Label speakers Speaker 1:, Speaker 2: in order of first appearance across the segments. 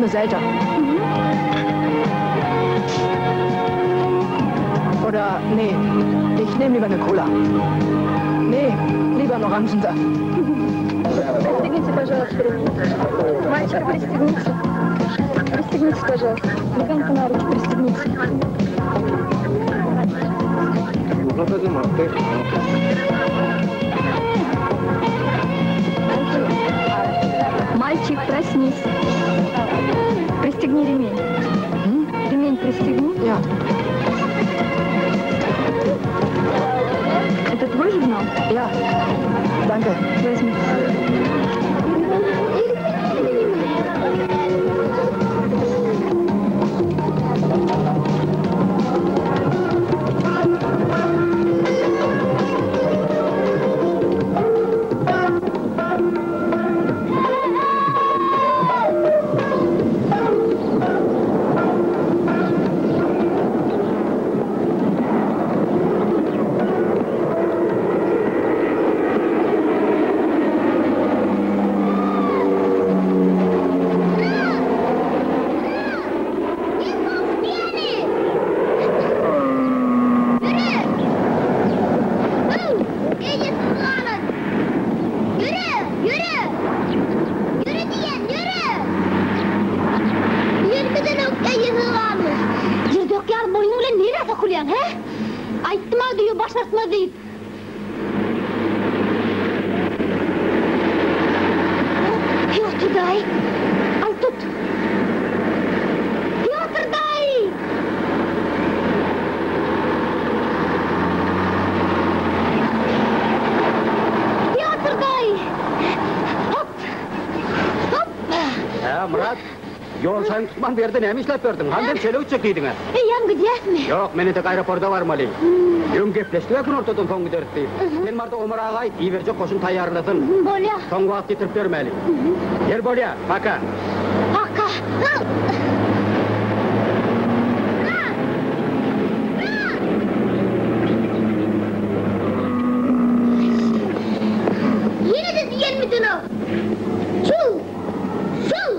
Speaker 1: Eine Seite. Oder nee, ich nehme lieber eine Cola. Nee, lieber einen Orangensaft.
Speaker 2: Пристегните, пожалуйста, ремень. Мальчик, пристегните. Пристегните, пожалуйста. Ребенка на руки пристегните. Мальчик, проснись. Пристегни ремень. Ремень пристегни.
Speaker 1: Ja.
Speaker 2: Это твой журнал?
Speaker 1: Ja. Danke.
Speaker 2: Возьми.
Speaker 3: Ýol şaýyň tutman bu ýerde näme işläp berdiň? Hany şeýle gitjek diýdiň-ä?
Speaker 2: Eýýäm gidýäsmi?
Speaker 3: Ýok, men entek aeroporta barmaly. Öň gepleşdik-ä günortadan soň gideris diýip. Sen barda Omar aga aýt, iberjek goşun taýýarlasyn.
Speaker 2: Bolýa.
Speaker 3: Soň wagt getirip bermäli. Gel bolýa, paka.
Speaker 2: Paka.
Speaker 4: Ýene-de diýenmidiň-ow? Çuw! Çuw!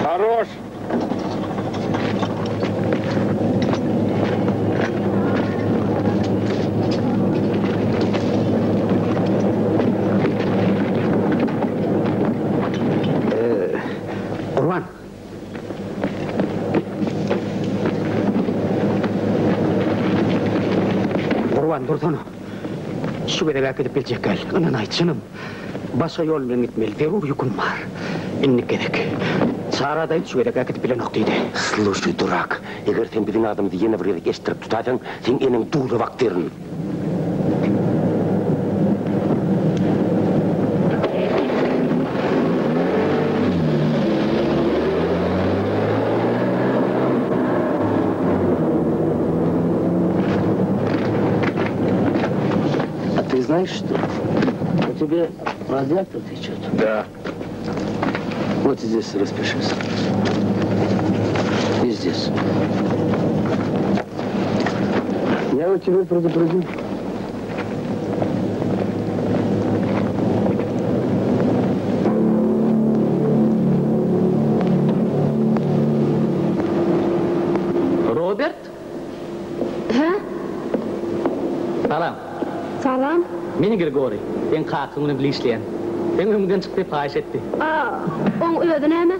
Speaker 5: Хорош!
Speaker 3: Gurban. Gurban dursana. Şu gezek äkidip biljek gel. Ynanaý çynym. Başga ýol bilen gitmeli. Zerur ýüküm bar. Indi gezek. Çara daýy şu gezek äkidip bilenok diýdi.
Speaker 6: Слушай, дурак, eger sen biziň adymyzy ýene bir gezek eşitdirip tutaýsaň, seň eneň duza bakderin.
Speaker 7: А ты знаешь что?
Speaker 5: тебе радиатор течет?
Speaker 7: Да.
Speaker 5: Вот здесь распишись. И здесь. Я у тебя предупредил.
Speaker 3: Robert?
Speaker 2: Hä?
Speaker 3: Salam.
Speaker 2: Salam.
Speaker 3: Men Grigoriý, seň kakaň bilen bile işleýän. Seň öňüňden çyk diýip haýyş etdi.
Speaker 2: A, oň özi näme?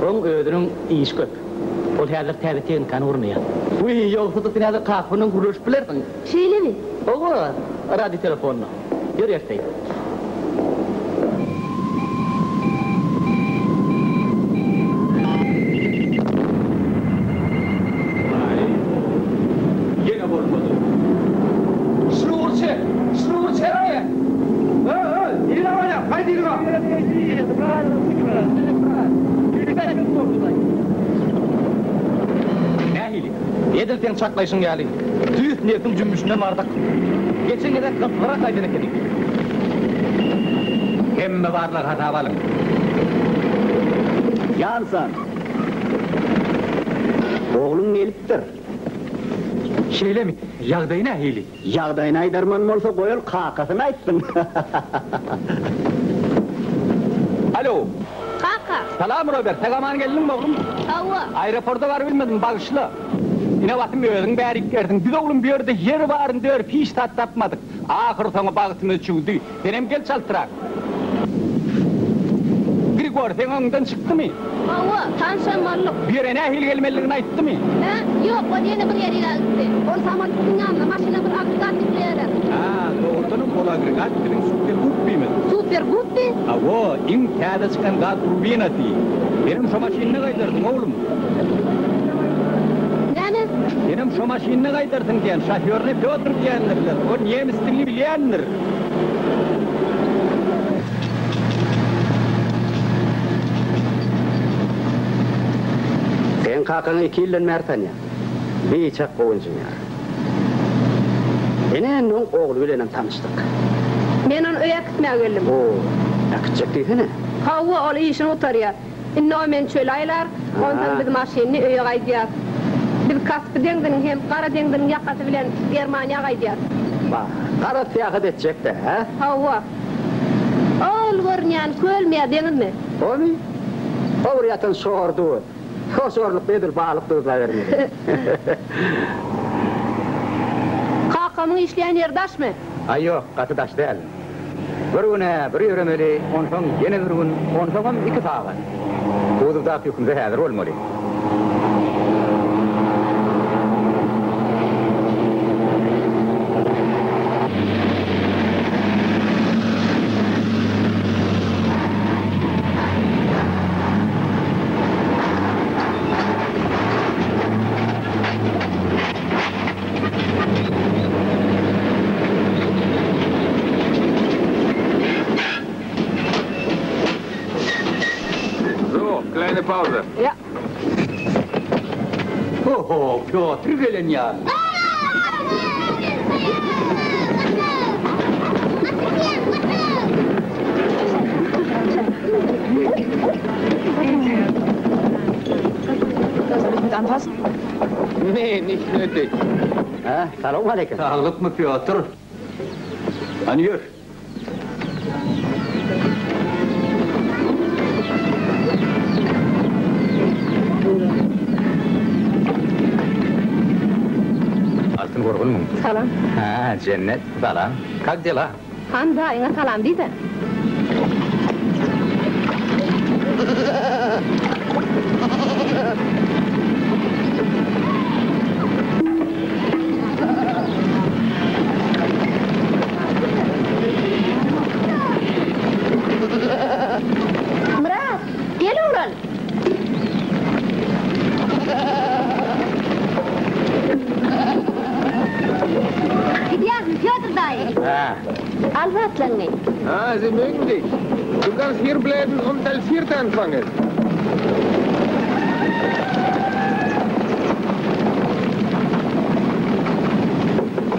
Speaker 3: Oň özüniň işi köp. Ol häzir täze tehnikany gurnaýar. Wiý, ýogsa-da sen häzir kakaň bilen gürleşip bilersiň.
Speaker 2: Şeýlemi?
Speaker 3: Hawa, radio telefonda. Ýör erteýin.
Speaker 7: Aý, ýene bolmady. Şnur çek! Şnur çekme! Öý, nirä barýaň? Gaýt yzyňa!
Speaker 8: Nähili? Edil seň çaklaýşyň ýaly, tüýs nebsiň jümmüşinden bardyk. Geçen gezek gysygyrak gaýdan ekenik. Hemme barlygy hasaba alyň.
Speaker 9: Ýansan! Ogluň gelipdir.
Speaker 8: Şeýlemi? Ýagdaýy nähili?
Speaker 9: Ýagdaýyny aýdarman bolsa goý ol kakasyny aýtsyn.
Speaker 8: Alo.
Speaker 4: Kaka.
Speaker 8: Salam Robert, sag-aman geldiňmi oglum?
Speaker 4: Hawa.
Speaker 8: Aeroporta barybilmedim, bagyşla. Ine basym özüň bärik gersiň. Biz oglum bu ýerde ýer baryny dörüp hiç zat tapmadyk. Ahyrsoňy bagtymyz çüwdi. Senem gel çaltrak. Grigor seň öňüňden çykdymy?
Speaker 4: Hawa, tanşam bolduk.
Speaker 8: Bu ýere nähili gelmelidigini aýtdymy?
Speaker 4: Hä, ýok, ol ýene bir ýere gitdi. Ol samolýotyň ýanyna maşyna bir agregat ýükleýärler.
Speaker 8: Hä, dogrudanam ol agregat biziň Super Guppimiz.
Speaker 4: Super Guppi?
Speaker 8: Hawa, iň täze çykan gaz turbinasy. Senem şo maşynda gaýdarsyň, oglum.
Speaker 4: Näme?
Speaker 8: Senem şo maşynda gaýdarsyň diýen, şofýoryna Pýotr diýendirler. Ol nemis dilini bilýändir.
Speaker 3: Seň kakaňy iki ýyldan bäri tanýan. Biçak gowy inžener. Ine indi oň ogly bilenem tanyşdyk.
Speaker 2: Men ony öýe äkitmäge geldim.
Speaker 3: O, äkitjek diýsene.
Speaker 2: Hawa, ol işini gutarýar. Indi o meni çöle aýlar, onsoň biz maşynly öýe gaýdýas. Biz Kaspi deňziniň hem Gara deňziniň ýakasy bilen Germaniýa gaýdýas.
Speaker 3: Bah, garaz syýahat etjek-dä, hä?
Speaker 2: Hawa. Ol görünýän kölmi ýa deňizmi?
Speaker 3: Omy? O bir ýatan şor duz. Şo şorlukda edil balyk duzlabermeli.
Speaker 2: Kakamyň işleýän ýeri daşmy?
Speaker 8: Aý ýok, gaty daş däl. Bir gün-ä bir ýöremeli, onsoň ýene bir gün, onsoňam iki sagat. Kuzowdaky ýükümize häzir bolmaly.
Speaker 7: So, kleine Pause.
Speaker 2: Ja.
Speaker 8: Ho-ho, Pýotr gelen ýaly.
Speaker 7: Nee, nicht nötig.
Speaker 3: Hä, salowmaleýkim.
Speaker 8: Saglykmy, Pýotr? Hany ýör. Altyn gorgunmyň?
Speaker 2: Salam.
Speaker 8: Hä, Jennet, salam. Kak dela?
Speaker 2: Han daýyňa salam diýdä.
Speaker 4: Myrat, gel oglan. Gidýärismi, Pýotr daýy?
Speaker 8: Hä.
Speaker 4: Al zatlaryňy.
Speaker 7: Ah, sie mögen dich. Du kannst hier bleiben und als Hirte anfangen.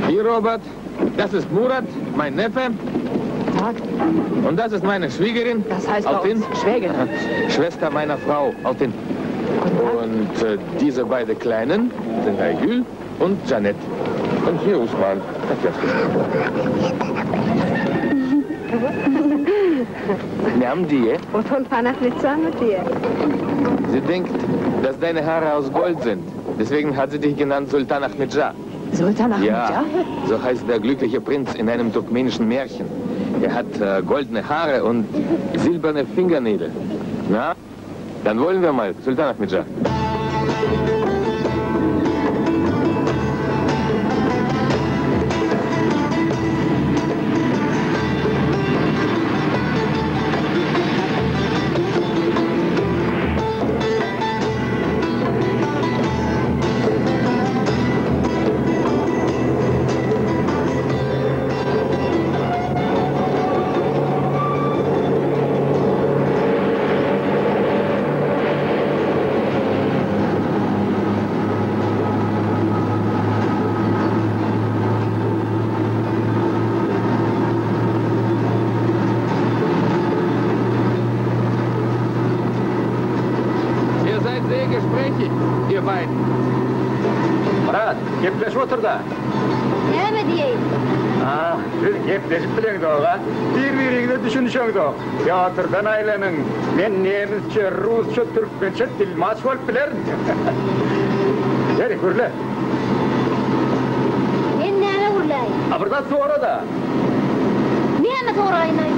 Speaker 7: Hier, Robert, das ist Murat, mein Neffe.
Speaker 1: Guten Tag.
Speaker 7: Und das ist meine Schwiegerin.
Speaker 1: Das heißt bei
Speaker 7: Altin.
Speaker 1: uns Schwägerin.
Speaker 7: Schwester meiner Frau, Altin. Und äh, diese beiden Kleinen sind Aygül und Janet. Und hier Usman. Näme diýýä?
Speaker 2: O Soltan Ahmetjanmy diýýä.
Speaker 7: Sie denkt, dass deine Haare aus Gold sind. Deswegen hat sie dich genannt Sultan Ahmedja.
Speaker 1: Sultan Ahmedja?
Speaker 7: Ja, so heißt der glückliche Prinz in einem turkmenischen Märchen. Er hat äh, goldene Haare und silberne Fingernägel. Na, dann wollen wir mal, Sultan Ahmedja. Ihr seid sehr gesprächig, ihr beiden.
Speaker 8: Myrat, gepleşip otur-da.
Speaker 4: Näme diýeýin?
Speaker 8: Ah, siz gepleşip bileňzok-a. Bir-biriňize düşünişeňzok. Teatrdan aýlanyň. Men nemisçe, rusça, türkmençe dilmaç bolup bilerin. Ýeri, gürle.
Speaker 4: Men näme gürläýin?
Speaker 8: A bir zat sora-da.
Speaker 4: Näme soraýyn-aý?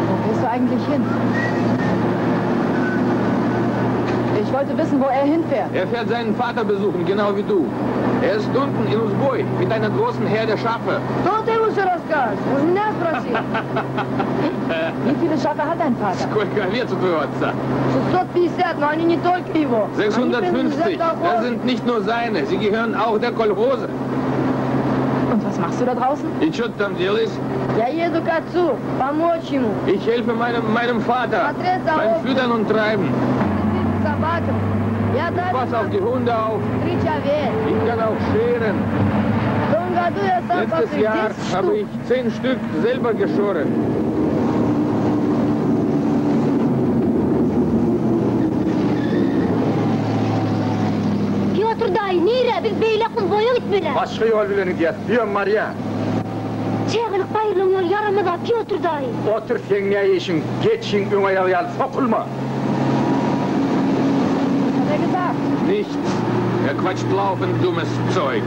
Speaker 1: Wo gehst du eigentlich hin? Ich wollte wissen, wo er hinfährt.
Speaker 7: Er fährt seinen Vater besuchen, genau wie du. Er ist unten in Uzboi mit einer großen Herde Schafe.
Speaker 10: Что ты ему все расскажешь? Уж меня спроси.
Speaker 1: Wie viele Schafe hat dein Vater?
Speaker 7: Сколько овец у твоего отца?
Speaker 10: 650, но они не только его. Они
Speaker 7: 650.
Speaker 10: принадлежат
Speaker 7: Das
Speaker 10: колхозу.
Speaker 7: sind nicht nur seine, sie gehören auch der Kolchose.
Speaker 1: Und was machst du da draußen?
Speaker 7: И что ты там делаешь?
Speaker 10: Я еду к отцу, помочь ему.
Speaker 7: Ich helfe meinem, meinem Vater
Speaker 10: Смотреть за
Speaker 7: beim
Speaker 10: овцами,
Speaker 7: Füttern und Treiben.
Speaker 10: следить за собаками. Я даже
Speaker 7: Pass auf die Hunde auf.
Speaker 10: стричь овец.
Speaker 7: Ich kann auch scheren.
Speaker 10: В том году я сам
Speaker 7: Letztes
Speaker 10: постриг
Speaker 7: Jahr
Speaker 10: 10
Speaker 7: habe
Speaker 10: штук.
Speaker 7: ich zehn Stück selber geschoren.
Speaker 4: Pýotr daýy, nirä? Biz beýle Uzboýa gitmeli.
Speaker 8: Başga ýol bilen gidýäs, diýen Marýa.
Speaker 4: Çägelik baýyrlygyň ýoly ýaramaz-a, Pýotr daýy.
Speaker 8: Otur seň nä işiň, geçiň öň aýagy ýaly sokulma.
Speaker 1: Was hat er gesagt?
Speaker 7: Nichts. Er quatscht laufend dummes Zeug.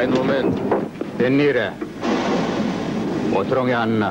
Speaker 7: Ein Moment.
Speaker 8: Sen nirä? Oturyň ýanynda.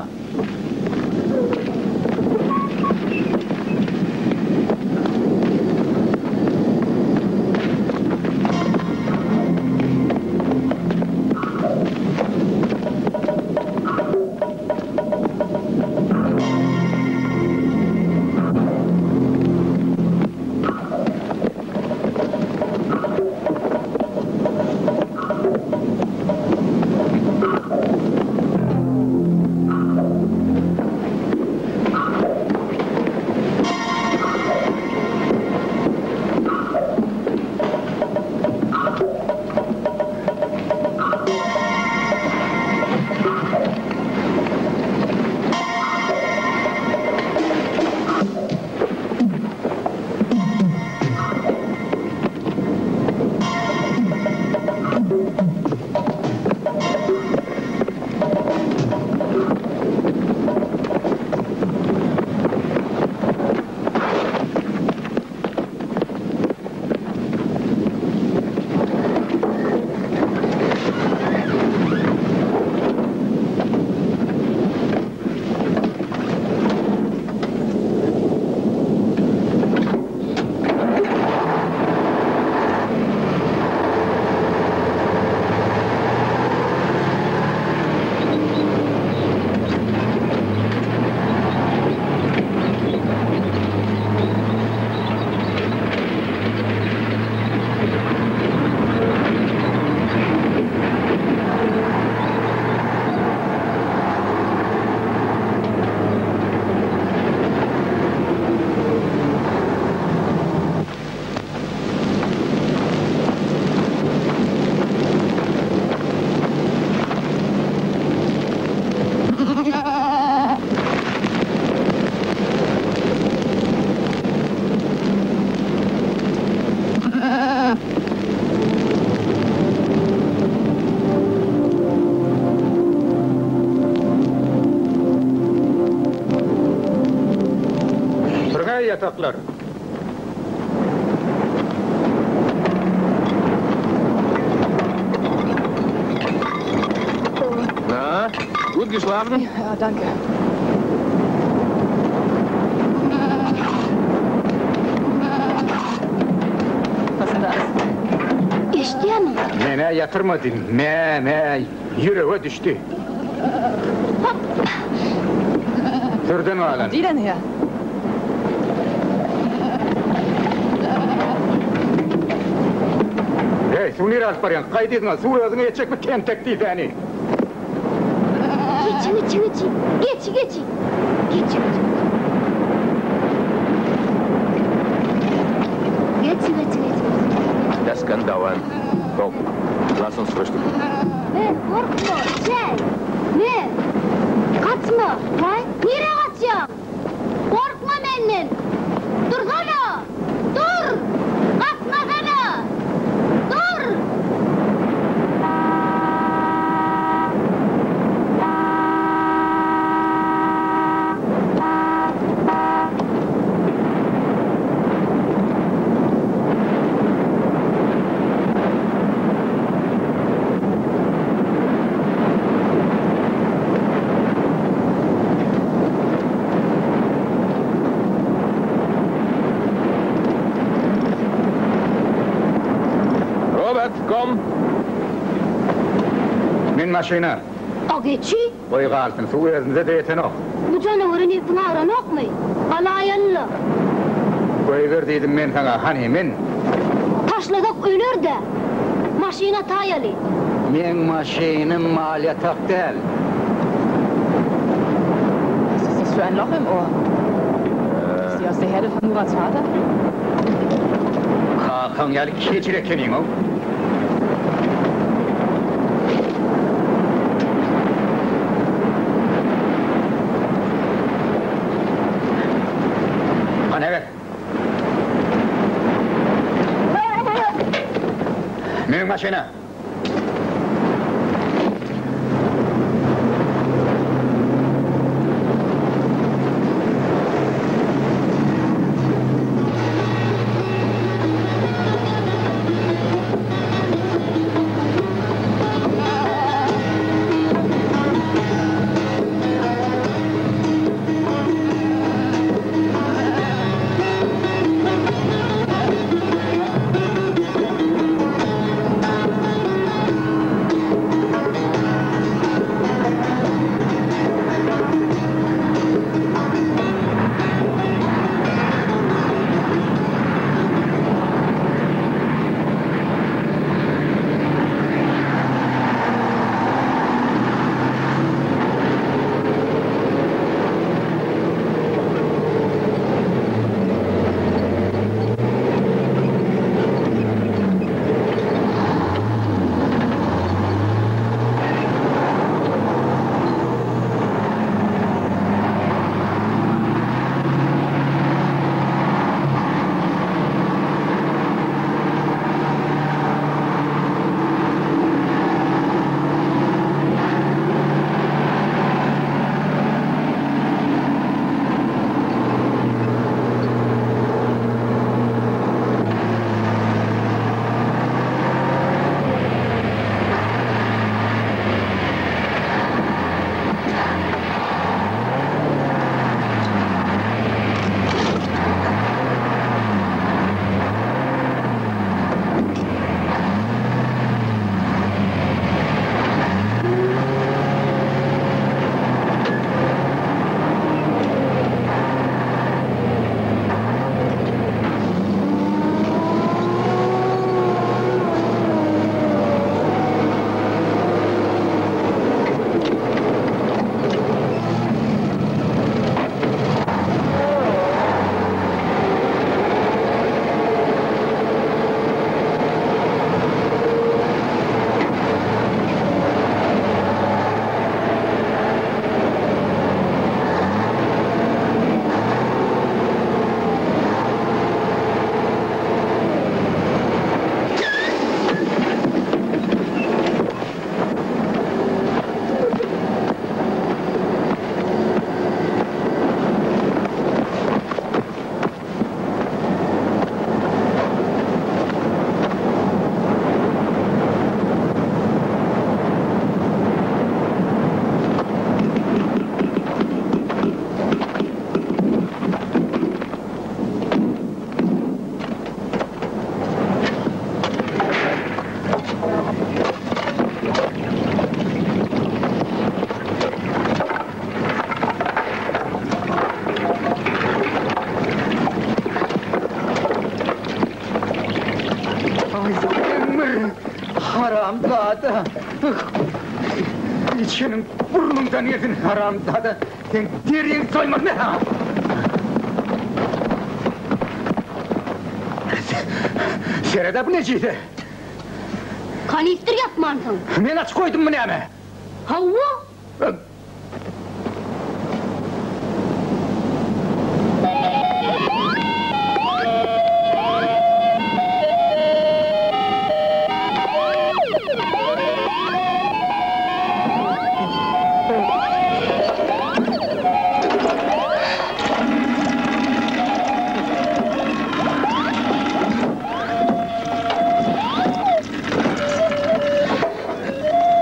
Speaker 8: ýataklar.
Speaker 7: Na, gut geschlafen?
Speaker 1: Ja, danke. Was ist das?
Speaker 4: Eşidýärmiň?
Speaker 8: Men-ä ýatyrmadym. Mä, mä, ýürege düşdi. Sürden galan.
Speaker 1: Die denn her?
Speaker 8: Heý, suw nirä alyp barýaň? Gaýt yzyňa, suw özüňe ýetjekmi, tentek diýsäni!
Speaker 4: Geçi, geçi, geçi. Geçi, geçi. Geçi, geçi. Geçi, geçi, geçi.
Speaker 7: Das kann dauern. Komm, lass uns frühstücken.
Speaker 4: Me, gorkma, çäý. Me, gaçma. Waý, nirä gaçýaň? Gorkma menden. Dursana! Dur! Gaçmasana! Dur!
Speaker 7: Robert, komm!
Speaker 8: Mün maşyna.
Speaker 4: A geçi?
Speaker 8: Goý galsyn, suw özümize-de ýetenok.
Speaker 4: Bu janawara nebsiň agranokmy? Galaýaly-la.
Speaker 8: Goýber diýdim men saňa, hany, min!
Speaker 4: Taşlasak öler-dä. Maşyna taýaly.
Speaker 3: Meň maşynym mal ýatak däl.
Speaker 1: Was ist das für ein Loch im Ohr? Ist die aus der Herde von Murats Vater?
Speaker 8: Kakaň ýaly kejir ekeniň-ow. Hany gel. Münüň maşyna. Haramzada! Içeniň burnuňdan gelsin, haramzada! Seň deriňi soýmaz men saňa! Seret-ä bu nejise!
Speaker 4: Kanistr ýapmansyň.
Speaker 8: Men açyk goýdummy näme?
Speaker 4: Hawa!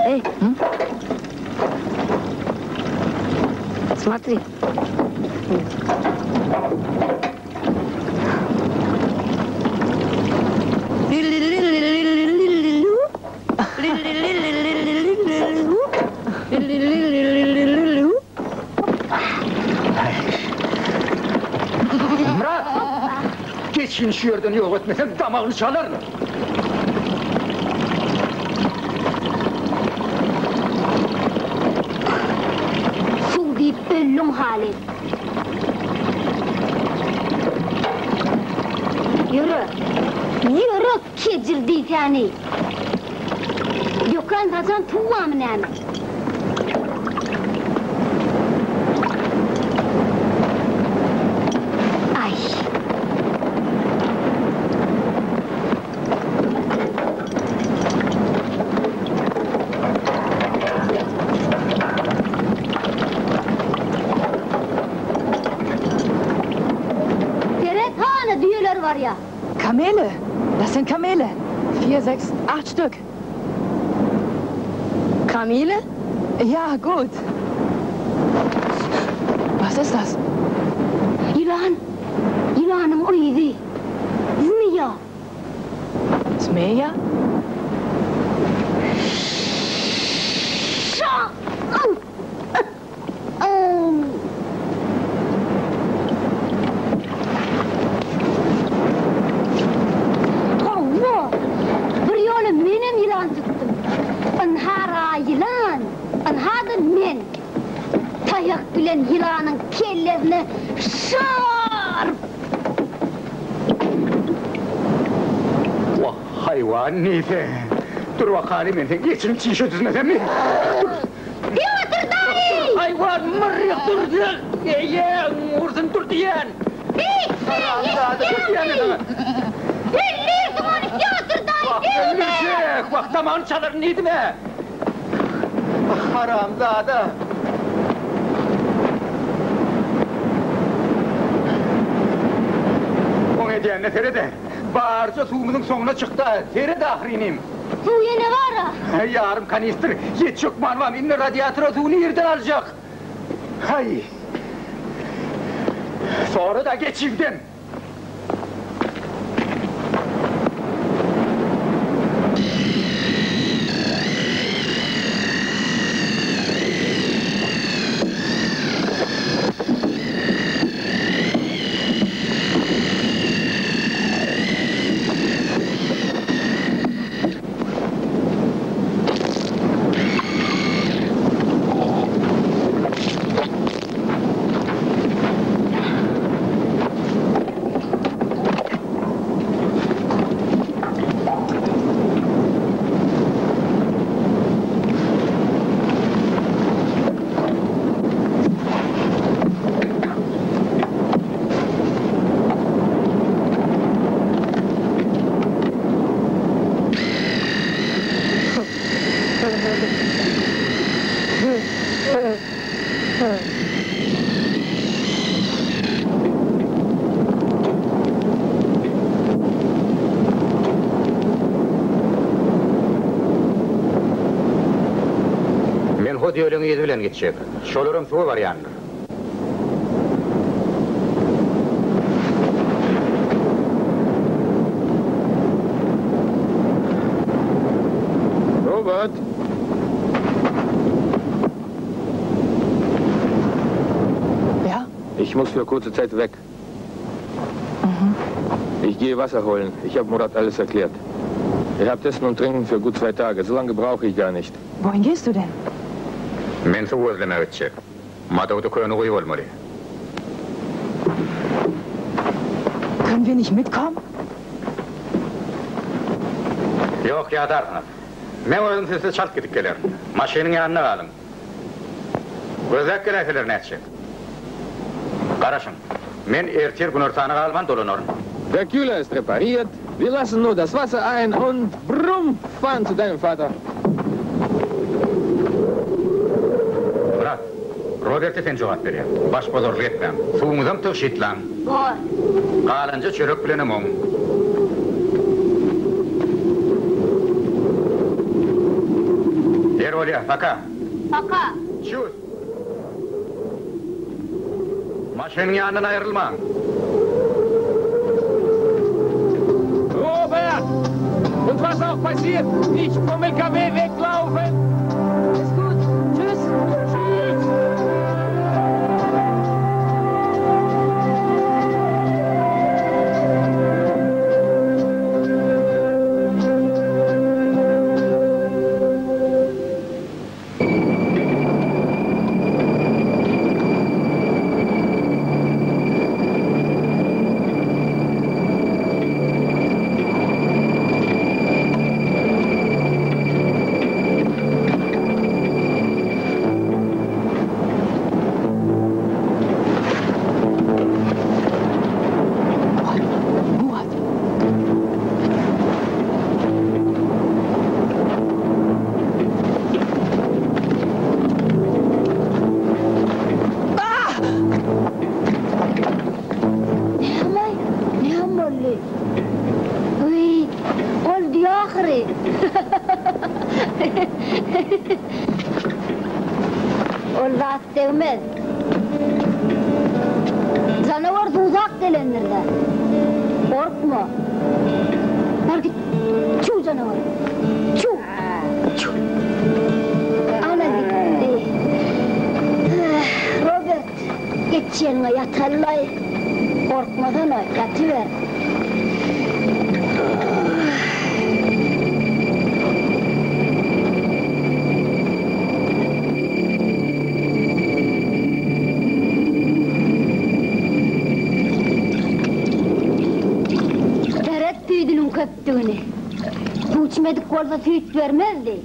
Speaker 10: Eý, Смотри.
Speaker 8: Myrat! Geçini şu ýerden ýok etmeseň damagyny çalaryn.
Speaker 4: Suw diýip öldüň haly. Ýöre! Ýöre, kejir diýsäni! Dökän saçan suw barmy näme? Aý! Seret hany düýeler barýa.
Speaker 1: Kamele! Das sind Kamele! Vier, sechs, acht Stück.
Speaker 10: Kamele?
Speaker 1: Ja, gut. Was ist das?
Speaker 4: Ýylan! Ýylanyň yzy! Zmiýa!
Speaker 1: Zmiýa?
Speaker 4: Şa! Hawa, bir ýola menem ýylan tutdum. Ynha-ra ýylan, ynha-da men. Taýak bilen ýylanyň kellesine şarp!
Speaker 8: Wah, haýwan diýse. Dur bakaly, men seň geçiňi çişe düzmesemmi? Dur!
Speaker 4: Piotr daýy!
Speaker 8: Dur, haýwan, myrryh, dur! Eýe, ursun, dur diýýän!
Speaker 4: Beýtme,
Speaker 8: Haramzada, dur diýýän men saňa!
Speaker 4: Öldürsiň ony, Piotr daýy,
Speaker 8: Wah,
Speaker 4: beýtme!
Speaker 8: öldürjek! Wah, damagyny çalaryn diýdim-ä! Haramzada! Oň edýänine seret-ä! Barja suwumyzyň soňuna çykdy-a! Seret ahyrynym!
Speaker 4: Suw ýene bar-a!
Speaker 8: Ýarym kanistr ýetjek manbam, indi radiatora suwy nirden aljak? Haý! Sora-da geçigden! Men ho düýeleň yzy bilen gitjek. Şolaram suwa barýandyr.
Speaker 7: Robert!
Speaker 1: Ja?
Speaker 7: Ich muss für kurze Zeit weg. Mhm. Ich gehe Wasser holen. Ich habe Murat alles erklärt. Ich habt Essen und Trinken für gut zwei Tage. So lange brauche ich gar nicht.
Speaker 1: Wohin gehst du denn?
Speaker 11: Men suw gözlemäge gitjek. Madawda köne guýy bolmaly.
Speaker 1: Können wir nicht mitkommen?
Speaker 11: Ýok, ýadarsyňyz. Men özüm sizsiz çalt gidip gelerin. Maşynyň ýanynda galyň. Gözläp geläýseler nätjek? Garaşyň. Men ertir günortana galman dolanaryn.
Speaker 7: Der Kühler ist repariert, wir lassen nur das Wasser ein und brumm, fahren zu deinem Vater.
Speaker 11: Myrat, Roberte sen jogap berýäň. Başbozarlyk etmäň. Suwuňyzam tygşytlaň.
Speaker 4: Bor.
Speaker 11: Galanja çörek bilenem oň. Ýer bolýa, paka.
Speaker 4: Paka.
Speaker 11: Tschüss. Maşynyň ýanyndan aýrylmaň.
Speaker 7: Robert! Und was auch passiert, nicht vom LKW weglaufen!
Speaker 1: Ist gut. Tschüss.
Speaker 7: Tschüss!
Speaker 1: Murat.
Speaker 4: Näme-aý? Näme boldy? Wiý, ol düýe ahyry. Ol zat degmez. Janawar duzak gelendir-dä. Gorkma. Bar git, çuw janawar. Çuw! Çuw! Ana gitdi. Robert, geç ýeriňe ýataly-laý. Gorkmasana, ýatyber. Seret süýdüniň köpdügini. Suw içmedik bolsa süýt bermezdi.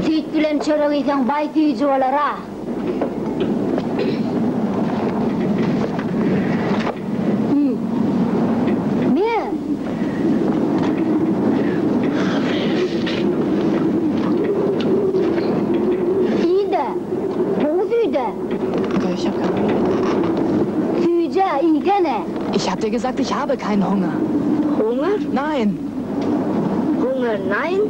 Speaker 4: Süýt bilen çörek iýseň baý süýji bolar-a. Men. Iý-de, gowy süýd-ä. Süýj-ä, iýsene.
Speaker 1: Ich hab dir gesagt, ich habe keinen Hunger.
Speaker 10: Hunger?
Speaker 1: Nein.
Speaker 10: Hunger, nein?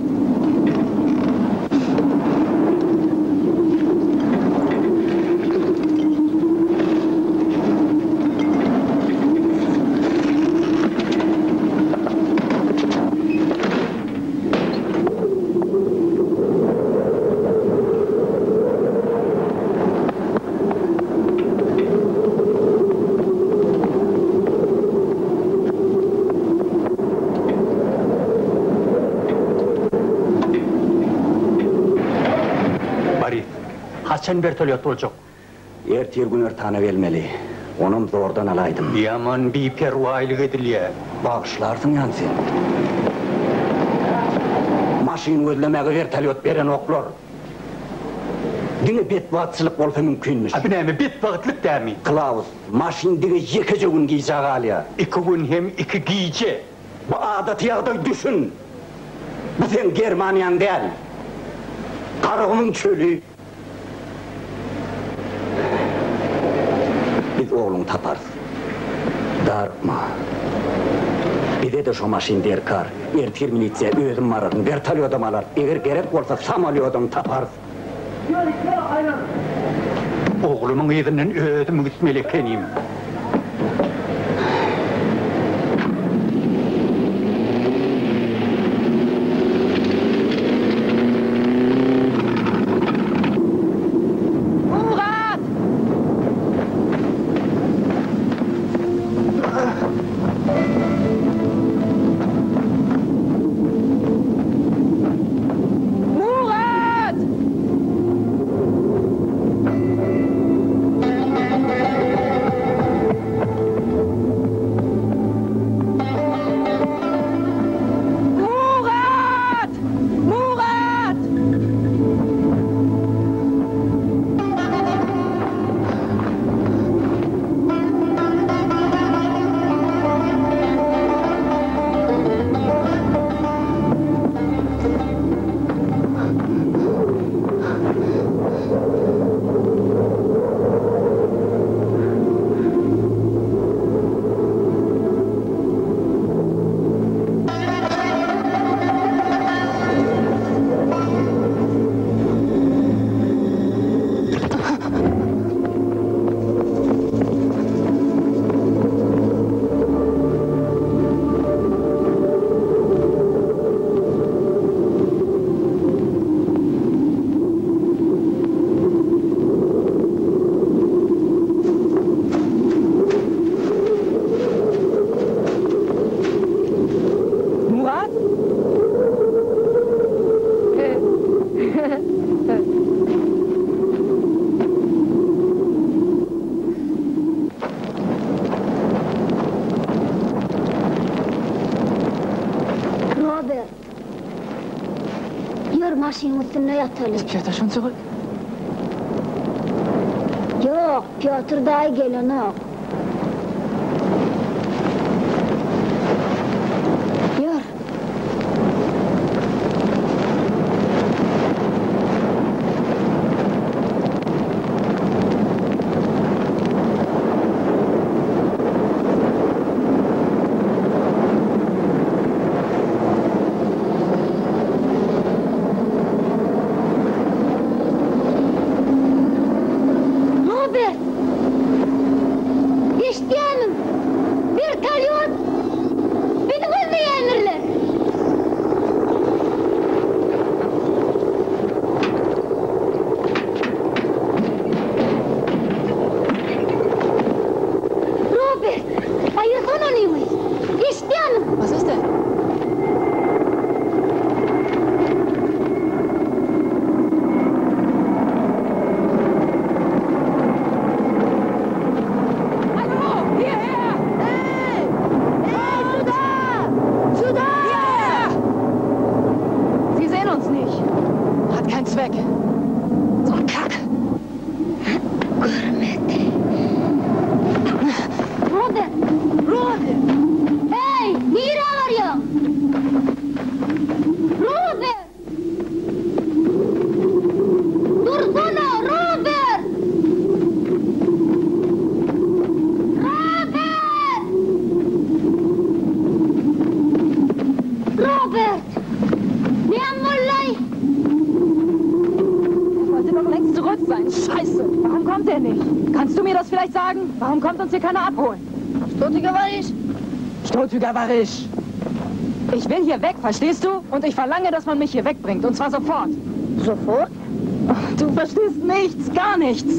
Speaker 8: Boris, haçan wertolýot boljak?
Speaker 3: Ertir günortana gelmeli. Onam zordan alaýdym.
Speaker 8: Ýaman biperwaýlyk edilýär.
Speaker 3: Bagyşlarsyň ýan sen. Maşyn gözlemäge wertolýot berenoklar. Diňe betbagtçylyk bolsa mümkinmiş.
Speaker 8: A bu näme, betbagtlyk dämi?
Speaker 3: Klaus, maşyn diňe ýekeje gün gijä galýar.
Speaker 8: Iki gün hem iki gije.
Speaker 3: Bu adaty ýagdaý düşün. Bu seň Germaniýaň däl. Garagumuň çöli. Biz ogluňy taparys. Darykma. Bize-de şo maşyn derkar. Ertir milisiýa özüm bararyn, wertolýodam alarys, eger gerek bolsa samolýodam taparys.
Speaker 8: Oglumyň yzyndan özüm gitmeli ekenim.
Speaker 10: Maşynyň üstünde ýataly.
Speaker 1: Ist Pjotr schon zurück?
Speaker 10: Ýok, Pýotr daýy gelenok. Ýör. Robert! Eşitýärmiň? Wertolýot! Bizi gözleýändirler! Robert! Aýyrsana onyňy! Eşitýärmiň?
Speaker 1: Was ist denn? Hallo! Hierher! Hey! Hey, du da! Du da! Hierher! Sie sehen uns nicht. Hat keinen Zweck. So ein Kack!
Speaker 10: Görmedi. Robert!
Speaker 1: Robert!
Speaker 10: Hey, nirä barýaň? Robert! Dursana, Robert! Robert! Robert! Näme boldy?
Speaker 1: Er sollte doch längst zurück sein. Scheiße! Warum kommt er nicht? Kannst du mir das vielleicht sagen? Warum kommt uns hier keiner abholen?
Speaker 10: Что ты говоришь?
Speaker 1: Что ты говоришь? Ich will hier weg, verstehst du? Und ich verlange, dass man mich hier wegbringt. Und zwar sofort.
Speaker 10: Sofort?
Speaker 1: Du verstehst nichts, gar nichts.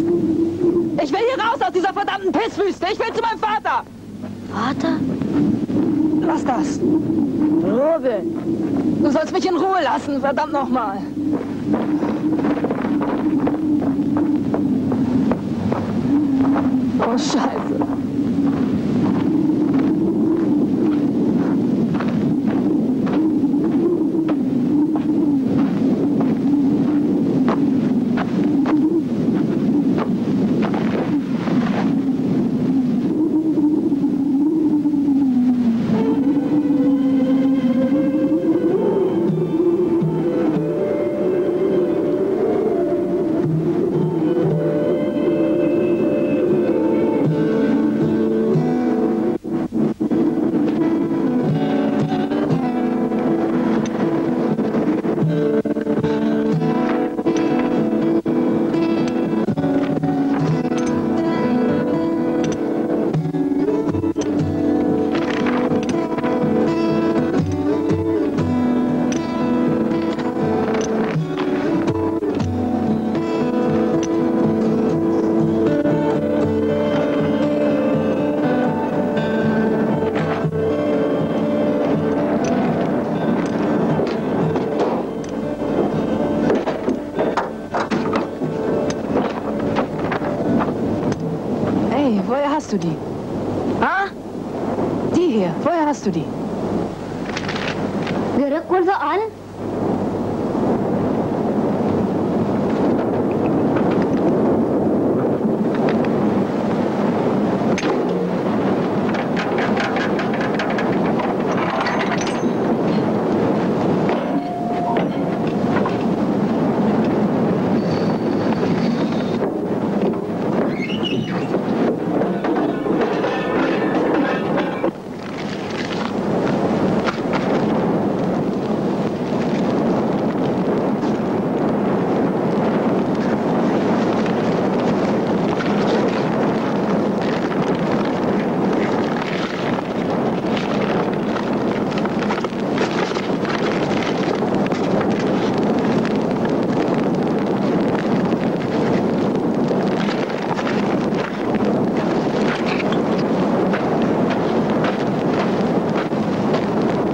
Speaker 1: Ich will hier raus aus dieser verdammten Pisswüste. Ich will zu meinem Vater.
Speaker 10: Vater?
Speaker 1: Lass das.
Speaker 10: Robert.
Speaker 1: Du sollst mich in Ruhe lassen, verdammt nochmal. Oh, Scheiße. Ey, woher hast du die?
Speaker 10: Ah?
Speaker 1: Die hier, woher hast du die?
Speaker 10: Gerek bolsa al.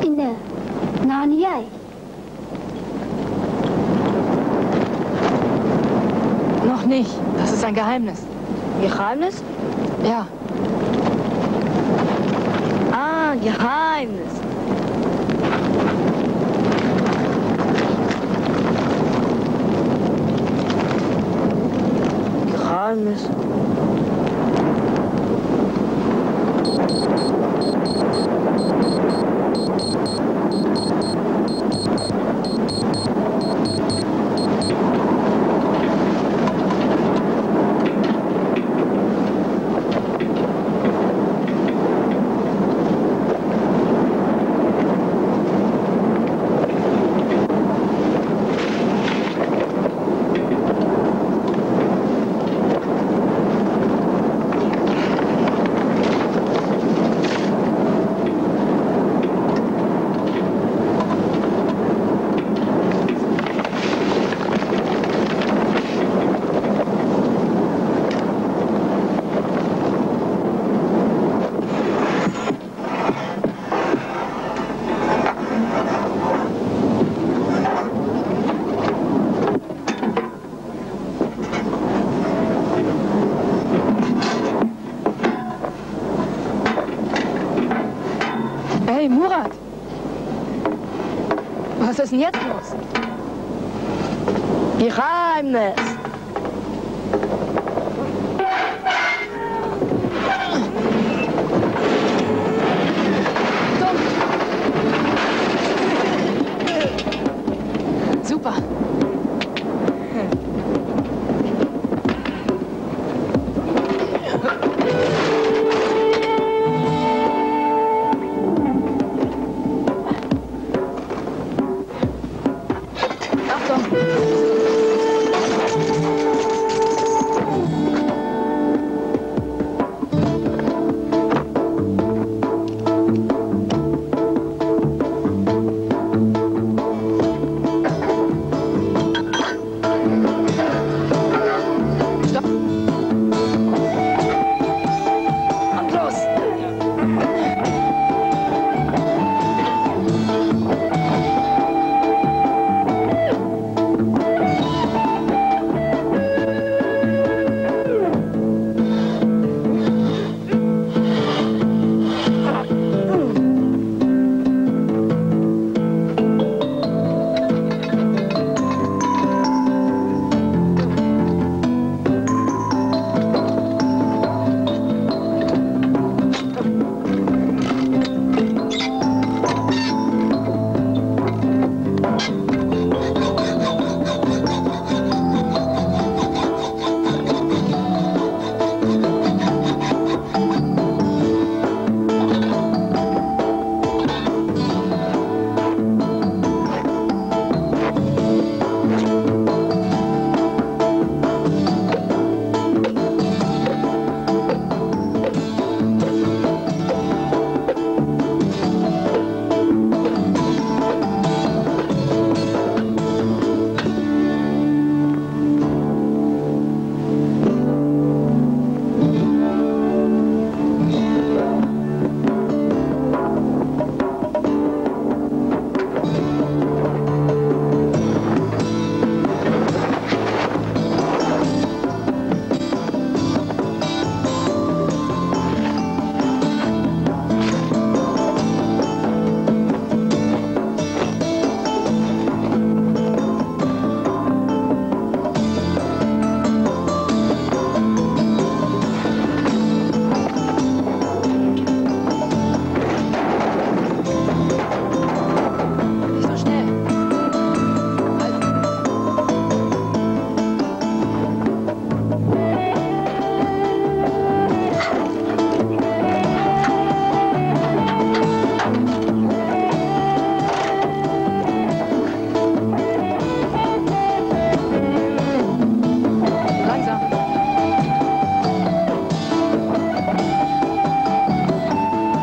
Speaker 10: Ine, nany ýaý.
Speaker 1: Noch nicht. Das ist ein Geheimnis.
Speaker 10: Geheimnis?
Speaker 1: Ja.
Speaker 10: Ah, Geheimnis. Geheimnis.
Speaker 1: Hey, Murat! Was ist denn jetzt los?
Speaker 10: Geheimnis!
Speaker 1: Super. Und los! Nicht so schnell. Halt. Langsam.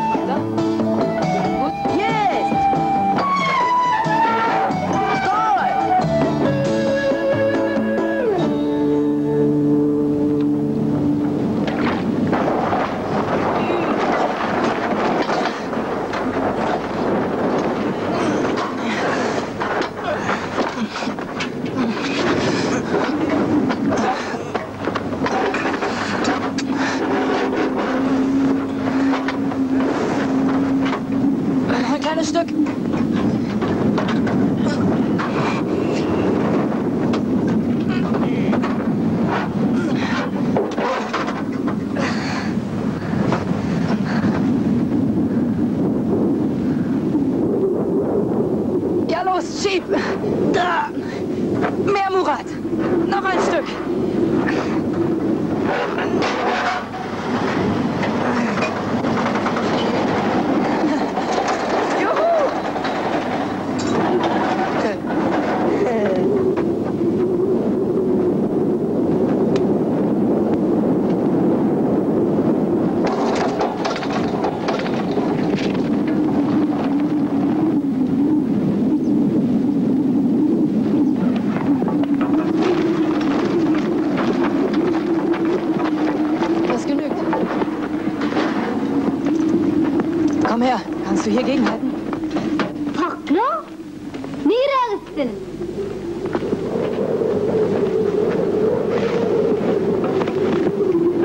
Speaker 1: Weiter. Gut.
Speaker 10: Есть! Стой!
Speaker 1: Noch ein kleines Stück. Los, schieb! Da! Mehr, Murat! Noch ein Stück! Juhu! Das genügt. Komm her, kannst du hier gegenhalten?
Speaker 4: Sakla! Nirä gitsin?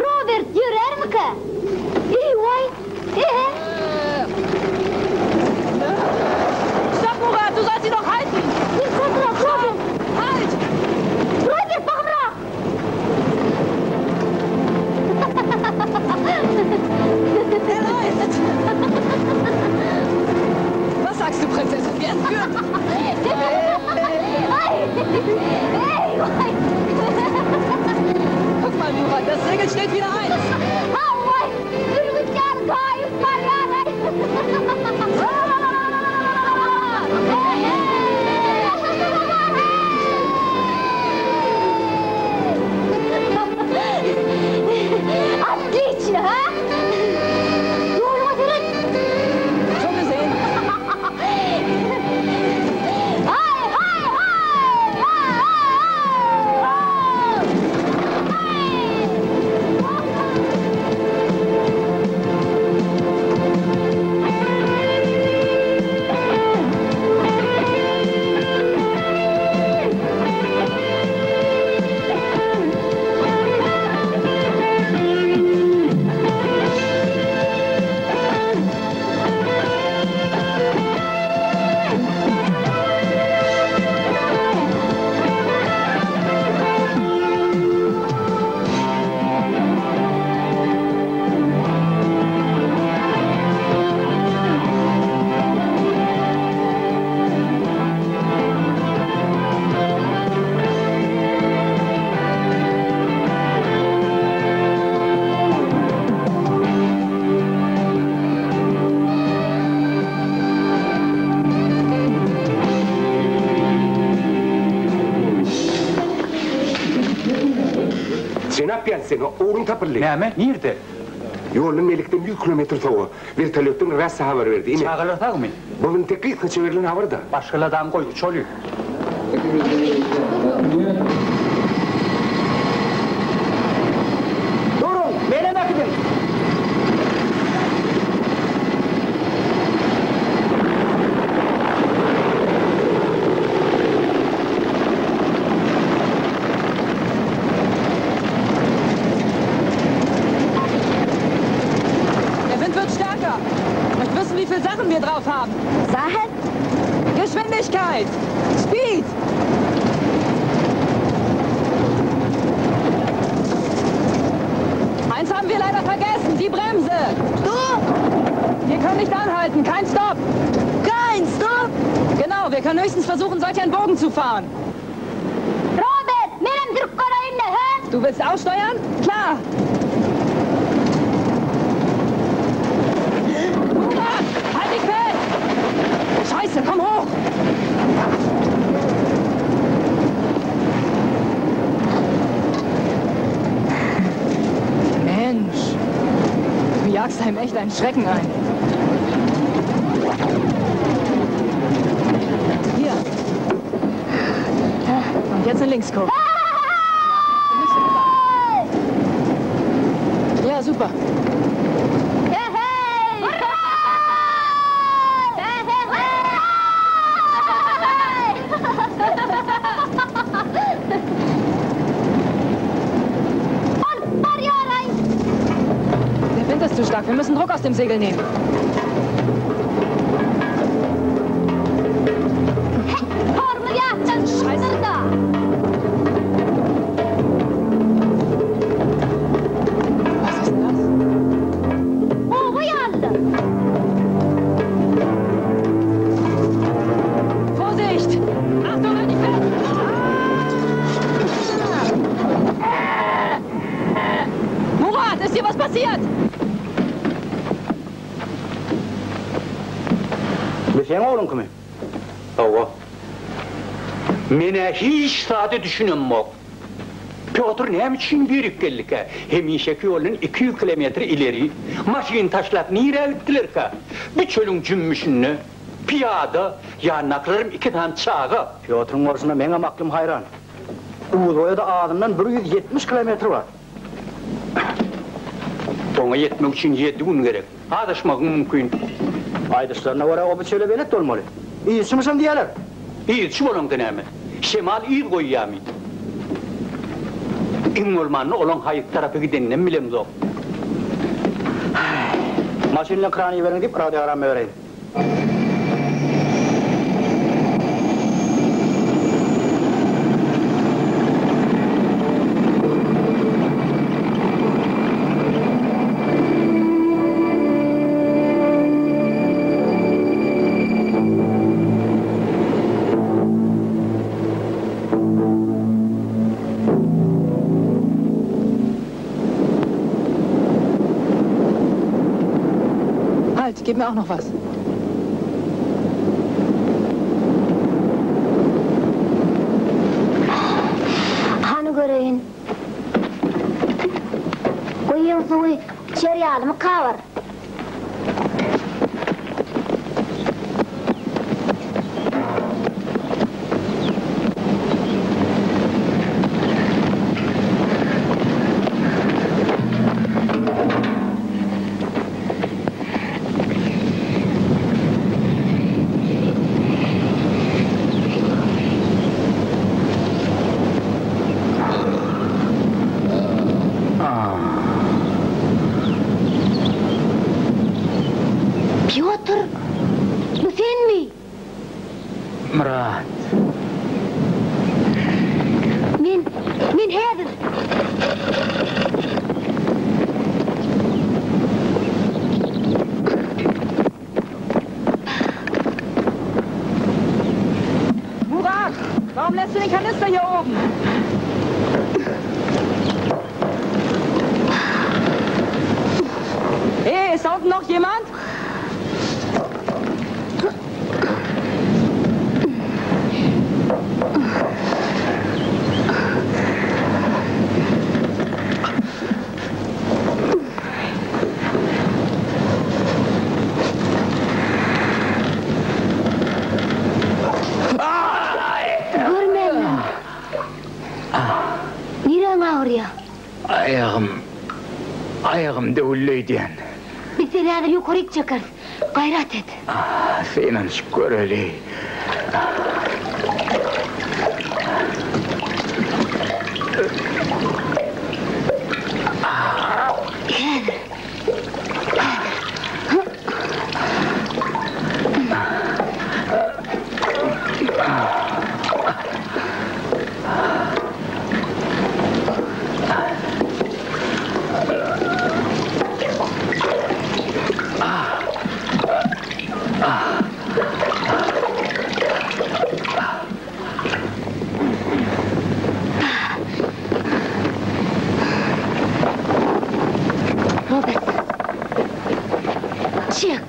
Speaker 4: Robert ýörärmikä? Eý-waý! Ehe!
Speaker 1: Stopp, Murat, du sollst sie doch halten!
Speaker 4: Dur, çaltrak, Robert!
Speaker 1: Halt!
Speaker 4: Robert, bagymrak!
Speaker 1: Er läuft! Was sagst du, Prinzessin? Wir entführen!
Speaker 4: Aý! Eý-waý!
Speaker 1: Guck mal, Murat, das Segel steht wieder eins!
Speaker 4: Hawa! Bürgüt ýaly gaýyp barýar-aý! Otliçno, ha? Ýoluňa seret!
Speaker 1: Schon gesehen.
Speaker 4: Haý, haý, haý! Haý, haý, haý!
Speaker 6: Jenap Ýansen, ogruň tapyldy.
Speaker 8: Näme? Nirde?
Speaker 6: Ýoldan Melikden ýüz kilometr sowa. Wertolýotdan rasiýa habar berdi. Ine.
Speaker 8: Çagalar sagmy?
Speaker 6: Bu entek gysgaça berlen habar-da.
Speaker 8: Başgalardan goý, uçaly.
Speaker 9: Duruň, menem äkidiň!
Speaker 1: Der Wind wird stärker. Ich möchte wissen, wie viele Sachen wir drauf haben.
Speaker 4: Sachen?
Speaker 1: Geschwindigkeit! Speed! Eins haben wir leider vergessen, die Bremse.
Speaker 10: Du?
Speaker 1: Wir können nicht anhalten, kein Stopp.
Speaker 10: Kein Stopp?
Speaker 1: Genau, wir können höchstens versuchen, solch einen Bogen zu fahren.
Speaker 4: Robert, menem sürüp göreýin-le, hä?
Speaker 1: Du willst aussteuern? Klar. Murat, halt dich fest! Scheiße, komm hoch! Mensch, du jagst einem echt einen Schrecken ein. Hier. Und jetzt eine Linkskurve. Ja, super. Der Wind ist zu stark. Wir müssen Druck aus dem Segel nehmen.
Speaker 4: Scheiße.
Speaker 1: Was ist denn das?
Speaker 4: Oba ýaly.
Speaker 1: Vorsicht!
Speaker 3: Bu seň ogluňkymy?
Speaker 8: Hawa. Men-ä hiç zada düşünemok. Pýotr näme üçin birik geldikä? Hemişeki ýoldan 200 kilometr ileri. Maşyny taşlap nirä gitdilerkä? Bu çölüň jümmüşinde, pyýada, ýanyndakylaram iki sany çaga.
Speaker 3: Pýotryň bolşuna meňem aklym haýran. Uzboýa-da azyndan 170 kilometr bar.
Speaker 8: Oňa ýetmek üçin ýedi gün gerek. Azaşmagyň mümkin.
Speaker 3: Aýdyşlaryna görä, o bu çöle belet bolmaly. Yzçymyşam diýýärler.
Speaker 8: Yzçy bolaňda näme? Şemal yz goýýarmy? Iň bolmanda olaň haýsy tarapa gideninem bilemzok.
Speaker 3: Maşyn bilen kran iberiň diýip radiogramma bereýin.
Speaker 1: Halt, gib mir auch noch was.
Speaker 12: Hany göreýin. Guýyň suwy içer ýalymy kabar? Pýotr, bu senmi?
Speaker 3: Myrat.
Speaker 12: Men, men häzir.
Speaker 1: Murat, warum lässt du den Kanister hier oben? Hey, ist da unten noch jemand?
Speaker 12: Görmändim. Niräň agyrýa?
Speaker 3: Aýagym, aýagym döwüldi öýdýän.
Speaker 12: Biz seni häzir ýokaryk çekeris. Gaýrat et.
Speaker 3: Synanyşyp göreli.
Speaker 12: Häzir. Häzir. Robert. Çek.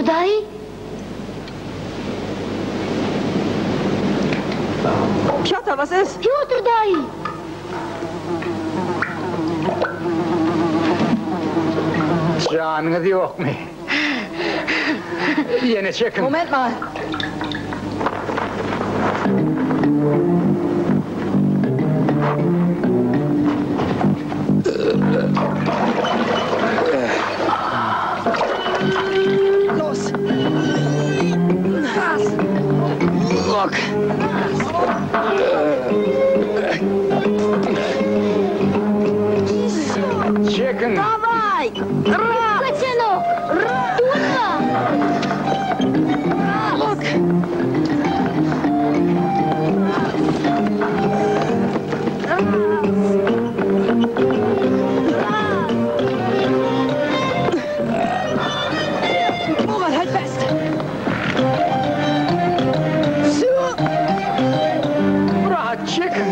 Speaker 12: daýy!
Speaker 10: Pýotr, was ist?
Speaker 12: Pýotr daýy!
Speaker 11: Janyňyz ýokmy? Ýene çekiň.
Speaker 1: Moment mal! Los! Ras! Ruck!
Speaker 11: Çekiň!
Speaker 12: Daway! Ras! Geçenok! Durma!
Speaker 1: Ruck! Murat, halt fest!
Speaker 11: Rahat çekiň!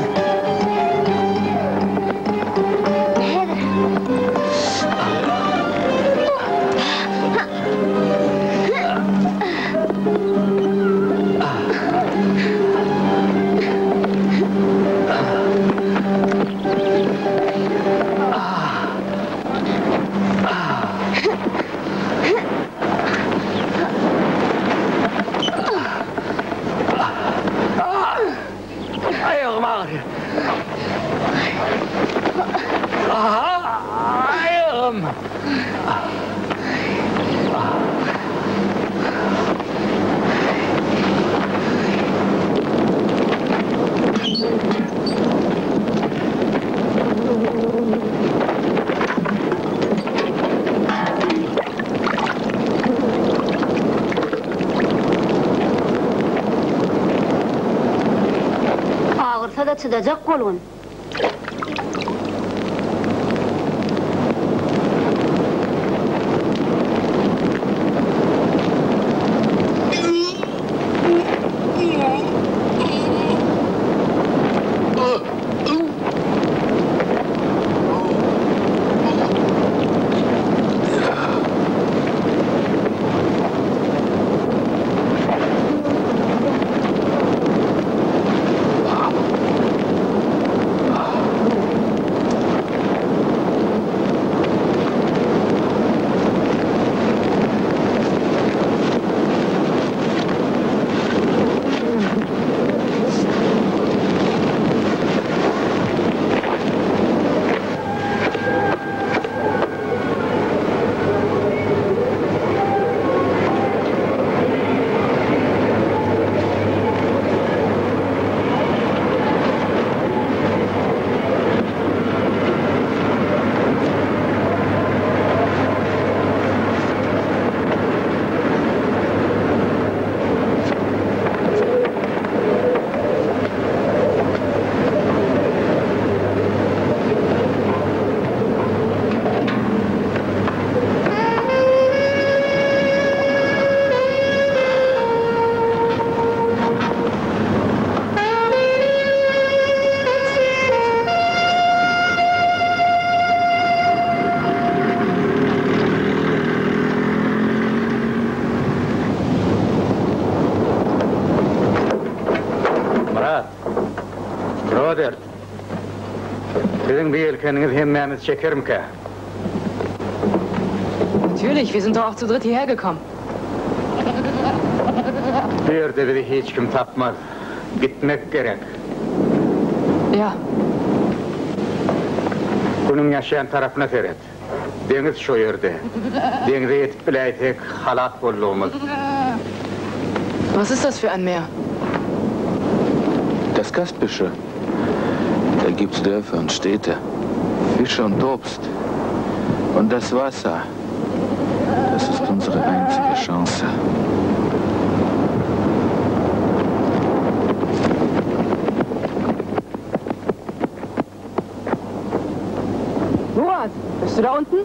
Speaker 11: Aýagym agyrýar. Aýagym.
Speaker 12: Agyrsa-da çydajak bolgun.
Speaker 11: Myrat, Robert, siziň bu ýelkeniňiz hemmämizi çekermikä?
Speaker 1: Natürlich, wir sind doch auch zu dritt hierher gekommen.
Speaker 11: Bu ýerde bizi hiç kim tapmaz. Gitmek gerek.
Speaker 1: Ja.
Speaker 11: Günüň ýaşýan tarapyna seret. Deňiz şo ýerde. Deňze ýetip biläýsek, halas boldugymyz.
Speaker 1: Was ist das für ein Meer?
Speaker 7: Das Kaspische. Da gibt's Dörfer und Städte, Fische und Obst. Und das Wasser, das ist unsere einzige Chance.
Speaker 1: Murat, bist du da unten?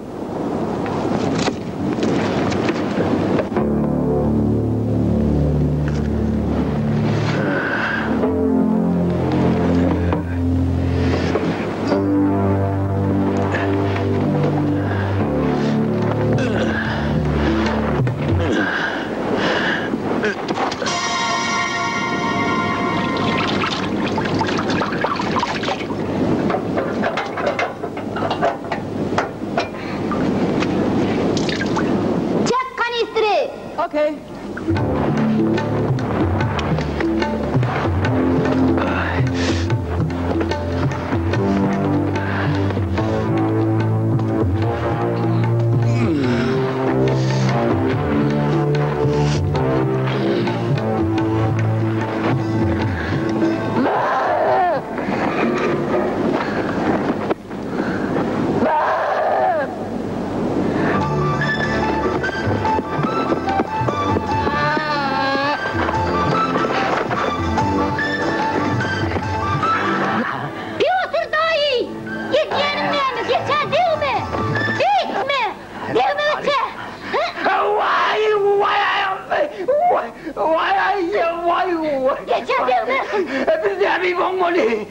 Speaker 3: ýoly.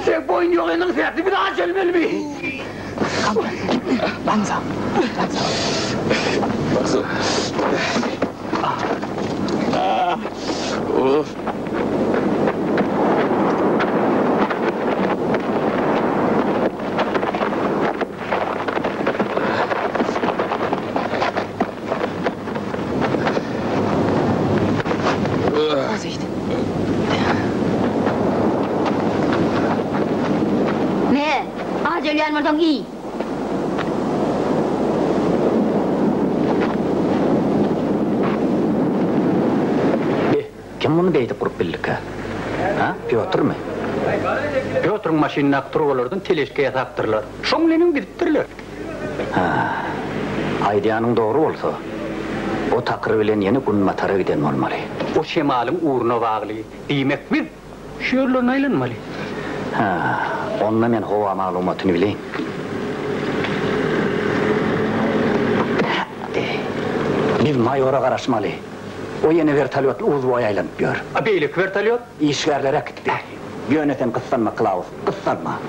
Speaker 3: Seň boýun ýogynyň sebäpli biz aç ölmelimi?
Speaker 1: Langsam, langsam. Vorsicht!
Speaker 12: Me, aç ölýän bolsaň iý!
Speaker 3: Be, kim muny beýdip gurup bildikä? Ha, Pýotrmy?
Speaker 8: Pýotryň maşynyndaky turbalardan teležka ýasapdyrlar. Şoň bilenem gidipdirler.
Speaker 3: Hä, aýdýanyň dogry bolsa, o takyr bilen ýene günbatara giden bolmaly.
Speaker 8: O şemalyň ugruna bagly. Diýmek, biz şu ýerlerine aýlanmaly.
Speaker 3: Hä, onda men howa maglumatyny bileýin. Hä-de, biz maýora garaşmaly. O ýene wertolýotly uzboý aýlanyp ýör.
Speaker 8: A beýleki wertolýot?
Speaker 3: Işgärleri äkitdi. Ýöne sen gyssanma, Klaus, gyssanma.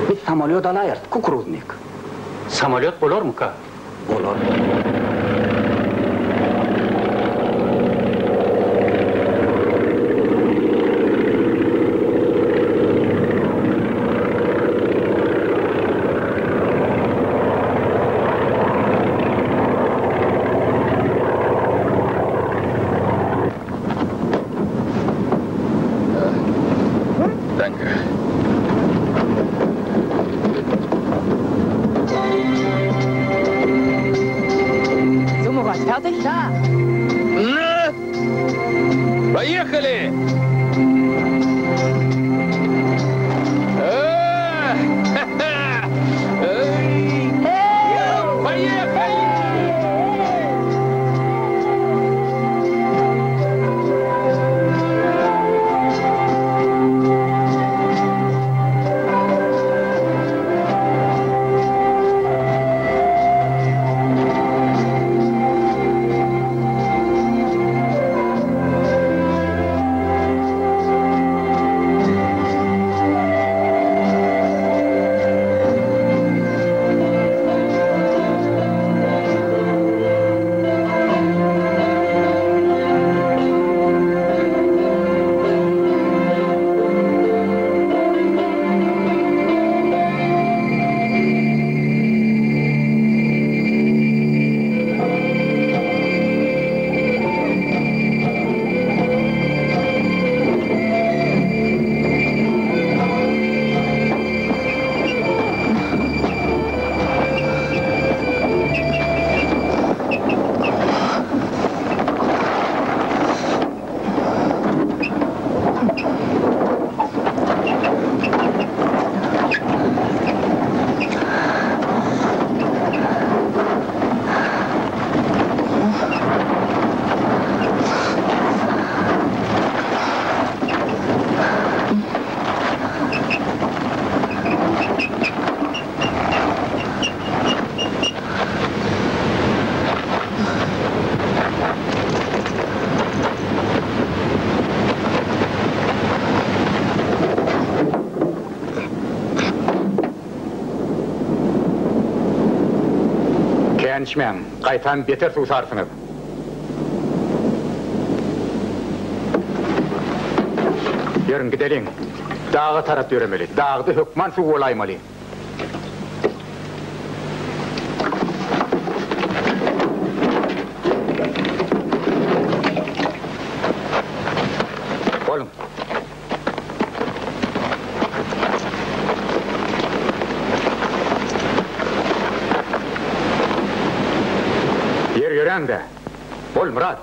Speaker 3: Biz samolýot alaýarys, kukuruznik.
Speaker 8: Samolýot bolarmyka?
Speaker 3: Bolar.
Speaker 7: Danke.
Speaker 1: So, Murat, fertig?
Speaker 4: Da.
Speaker 7: Na! Поехали! Поехали!
Speaker 11: Kän içmäň, gaýtam beter suwsarsyňyz. Ýörüň, gideliň. Daga tarap ýöremeli. Dagda hökman suw bolaýmaly. Boluň. Ýer ýöräň-dä. Bol, Myrat.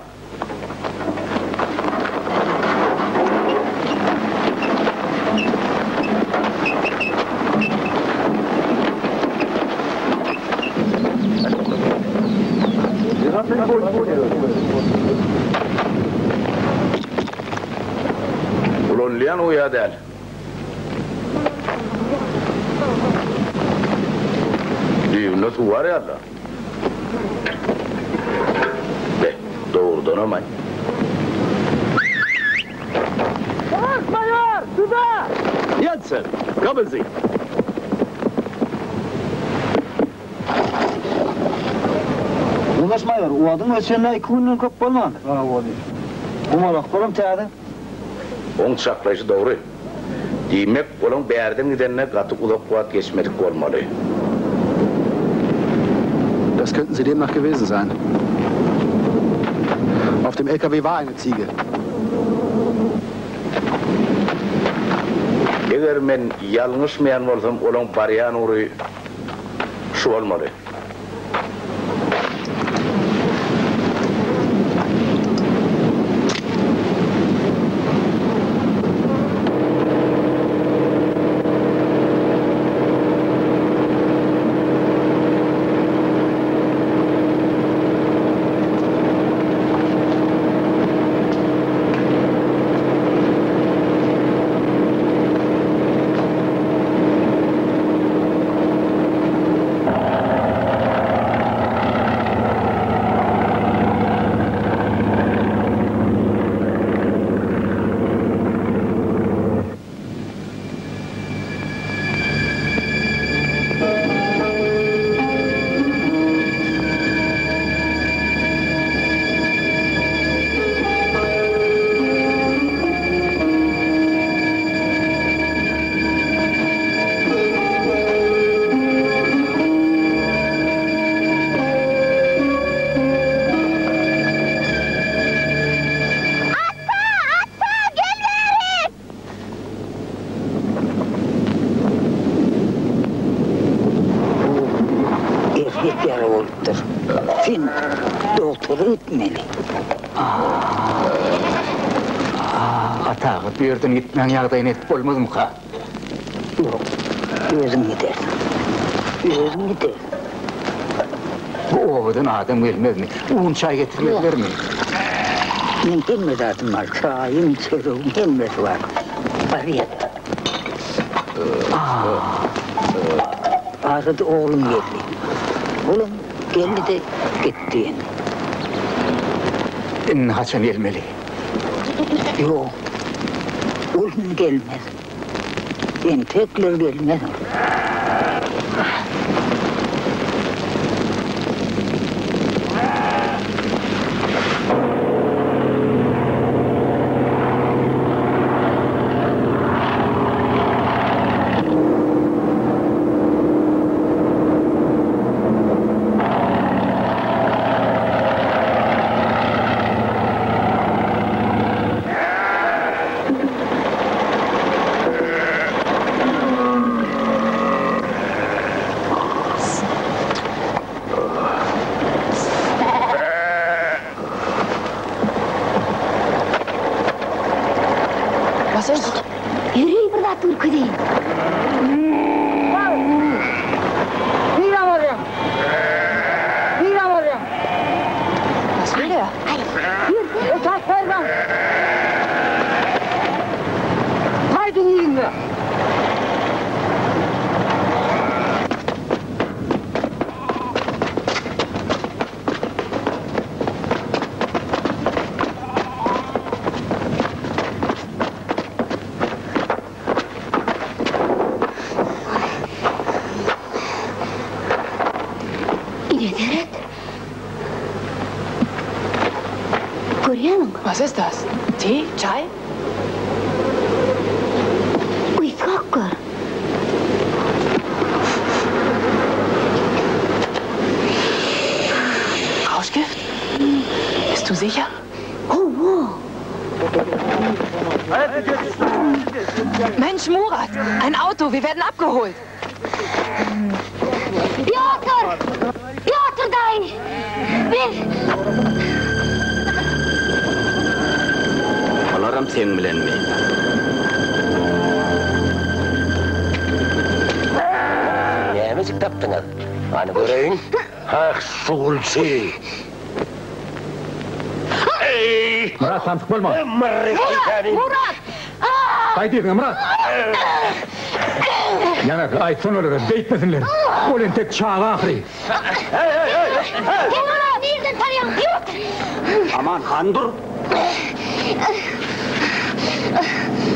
Speaker 13: Ulanylýan oýa däl. Düýbünde suw bar ýaly-la. Be, dogrudanam-aý.
Speaker 9: Сюда!
Speaker 13: Jensen, kommen Sie!
Speaker 9: Ýoldaş maýor, oduň öçenine iki günden köp bolmandyr. Gumalaklaram täze.
Speaker 13: Oň çaklaýşy dogry. Diýmek, olaň bärden gidenine gaty uzak wagt geçmedik bolmaly.
Speaker 14: Das könnten sie demnach gewesen sein. Auf dem LKW war eine Ziege.
Speaker 13: Eger men ýalňyşmaýan bolsam, olaň barýan ugry şu bolmaly.
Speaker 12: Ata! Ata! Gel bärik!
Speaker 15: Bu erbet ýara bolupdyr. Sen dogtora gitmeli.
Speaker 3: Ata aga, bu ýerden gitmäň ýagdaýyny edip bolmazmyka?
Speaker 15: Ýok, özüň gidersiň. Özüň gidersiň.
Speaker 3: Bu obadan adam gelmezmi? Un, çaý getirmezlermi?
Speaker 15: Meň hemme zadym bar, çaýym, çöregim, hemmesi bar. Bar ýat. Arada oglum geldi. Olam geldi-de gitdi ýene.
Speaker 3: Indi haçan gelmeli?
Speaker 15: Ýok, ol indi gelmez. Entekler gelmez ol.
Speaker 12: Ýöri, bir zat görkezeýin.
Speaker 9: Nirä barýaň? Nirä barýaň? Ötäk bermäň! Gaýdyň yzyňyza!
Speaker 12: Ine seret. Görýämiň?
Speaker 1: Was ist das? Tee? Çaý?
Speaker 12: Ysgap gör.
Speaker 1: Rauschgift? Bist du sicher?
Speaker 12: Hawa.
Speaker 1: Mensch, Murat, ein Auto, wir werden abgeholt.
Speaker 12: Pýotr! Pýotr daýy! Biz.
Speaker 6: Olaram seň bilenmi? Nämejik tapdyňyz? Hany göreýin. Ah, şugulçy!
Speaker 11: Myrat samsyk bolma.
Speaker 12: Murat! Murat!
Speaker 11: Gaýt yzyňa Myrat! Ýanar, aýtsan olara, beýtmesinler. Ol entek çaga ahyry.
Speaker 12: Sen olary nirden tanýaň, Pýotr?
Speaker 3: Aman, hany dur.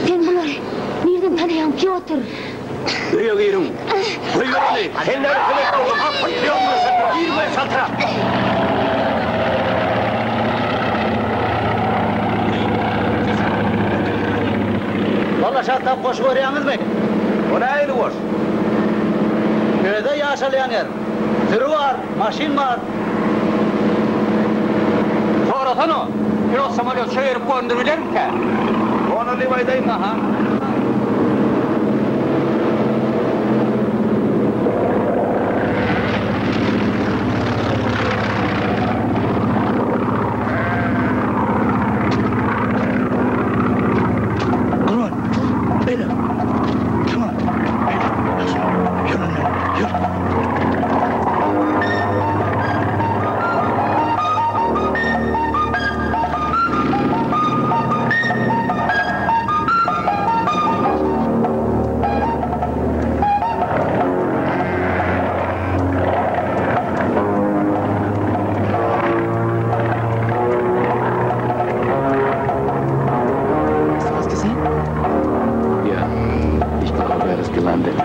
Speaker 12: Sen bulary. Tanaýaň Pýotr.
Speaker 8: Öýe giriň. Goýber ony. Sen näme kömek bolduň? Gir we çaltrak.
Speaker 9: Walla şatlap goşy görýäňizmi?
Speaker 13: O nähili goş?
Speaker 9: Özi ýaşalýan ýer. Sürü bar, maşyn bar.
Speaker 8: Sorasana, pilot samolýot şo ýerik gonduryp bilermikä?
Speaker 13: Gonalyp aýdaýyn.
Speaker 8: Aha.
Speaker 15: Gurban, beýle. Şuňa, beýle. Ýör, ýör, ýör.
Speaker 1: Hast du was gesehen?
Speaker 7: Ja, ich glaube, er ist gelandet.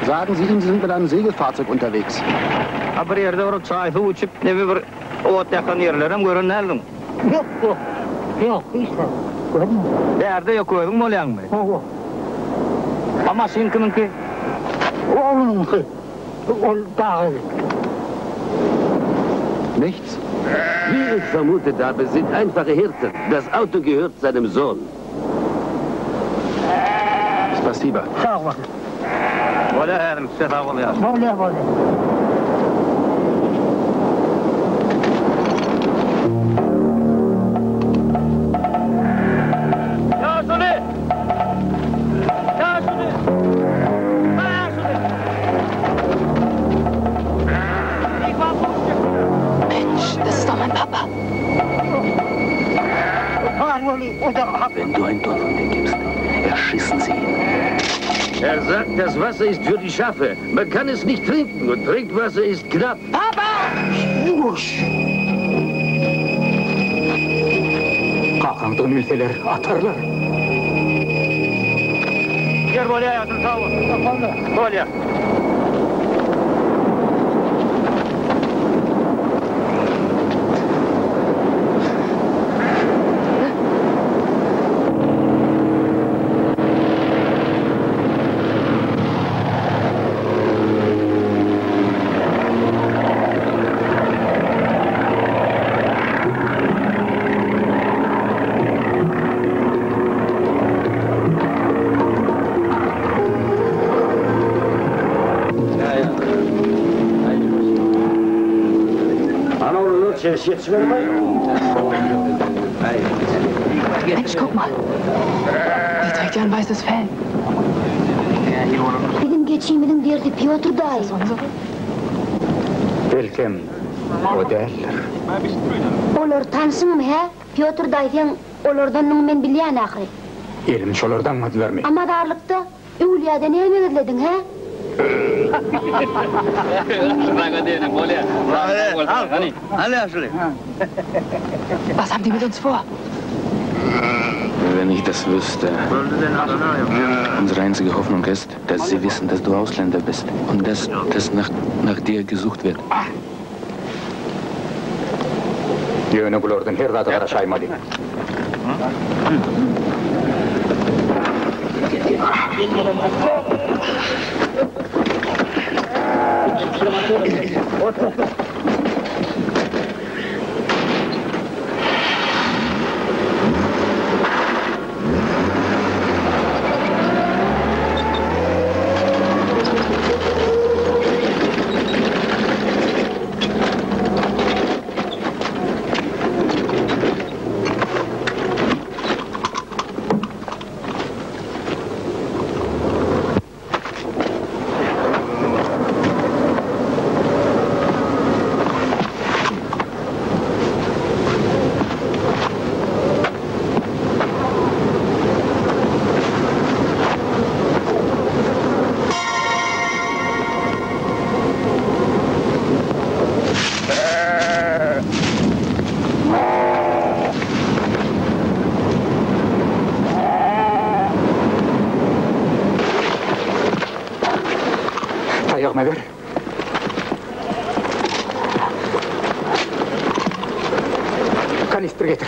Speaker 14: Sagen Sie ihm, Sie sind mit einem Segelfahrzeug unterwegs.
Speaker 16: A bir ýerde bir çaý suw içip neme bir ot ýakan ýerlerem gören däldiň.
Speaker 15: Ýok, ýok. Ýok, hiç zat görmedim.
Speaker 16: Bärde ýok özüň bolýaňmy?
Speaker 15: Hawa.
Speaker 16: A maşyn kimiňki?
Speaker 15: Oglunyňky. Ol daga gitdi.
Speaker 6: Nichts. Wie ich vermutet habe, sind einfache Hirten. Das Auto gehört seinem Sohn.
Speaker 14: Spasiba.
Speaker 15: Sag bol.
Speaker 16: Bolýar häzirlikçe sag bol ýaşuly.
Speaker 15: Bolýar, bolýar.
Speaker 16: Ýaşuly! Ýaşuly! Ýaşuly!
Speaker 1: Mensch, das ist doch mein Papa.
Speaker 6: Wenn du ein Ton von dir gibst, erschießen sie ihn. Er sagt, das Wasser ist für die Schafe. Man kann es nicht trinken und Trinkwasser ist knapp.
Speaker 1: Papa!
Speaker 8: Ýuwaş! Kakaňdygyny bilseler, atarlar.
Speaker 16: Ýer bolýar ýaşuly sag bol. Bolýar.
Speaker 1: Mensch, guck mal. Die trägt ja ein weißes Fell.
Speaker 12: Biziň geçimiziň derdi Pýotr daýy.
Speaker 8: Belkem, o däldir.
Speaker 12: Olary tanşyňmy, hä? Pýotr daýy seň olardanyňy men bilýän ahyry.
Speaker 8: Elimi şolar daňmadylarmy?
Speaker 12: A mazarlykda Öwülýäde näme gizlediň, hä?
Speaker 1: Was haben die mit uns vor?
Speaker 7: Wenn ich das wüsste. Unsere einzige Hoffnung ist, dass sie wissen, dass du Ausländer bist und dass, dass nach, nach dir gesucht wird.
Speaker 8: Ýöne bulardan her zada garaşaýmaly.
Speaker 11: Taýagymy ber. Kanistr getir.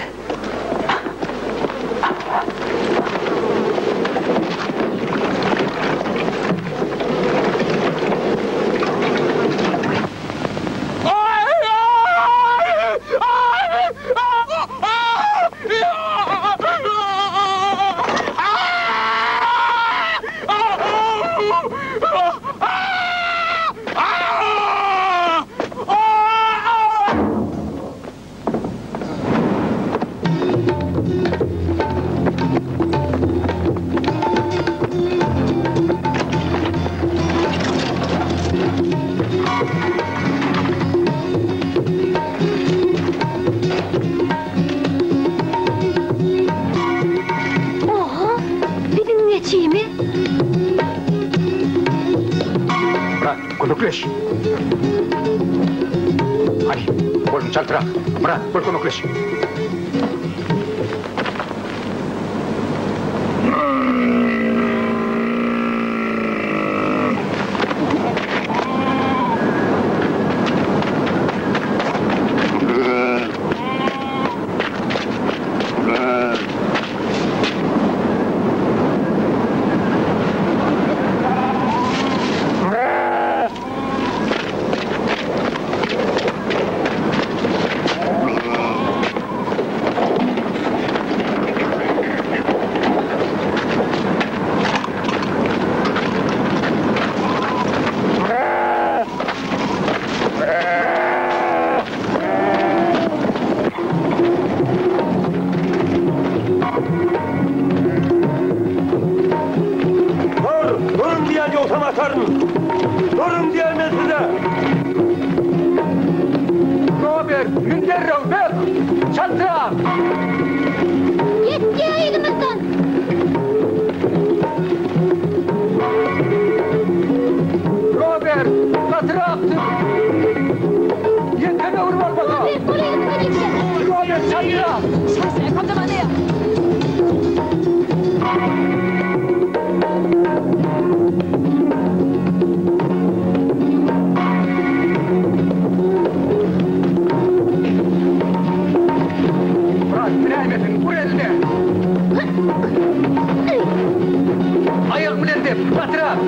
Speaker 12: Oho, biziň geçimiz.
Speaker 11: Myrat, kömekleş. Hany, boluň çaltrak. Myrat, bol kömekleş.
Speaker 6: Dur! Durun diýen ýogsam ataryn! Durun diýen men size!
Speaker 8: Robert, mün derrew, bök! Çaltrak!
Speaker 4: Ýetýär yzymyzdan!
Speaker 8: Robert, gatyrak sür! Ýeňsä öwrüp al baka!
Speaker 4: Robert, bol yzymyzdan ýetýär!
Speaker 8: Robert, çaltrak!
Speaker 1: Scheiße, er kommt immer näher!
Speaker 8: Myrat, biläýmesin, ur eline! Aýagyň bilen dep, gatyrak!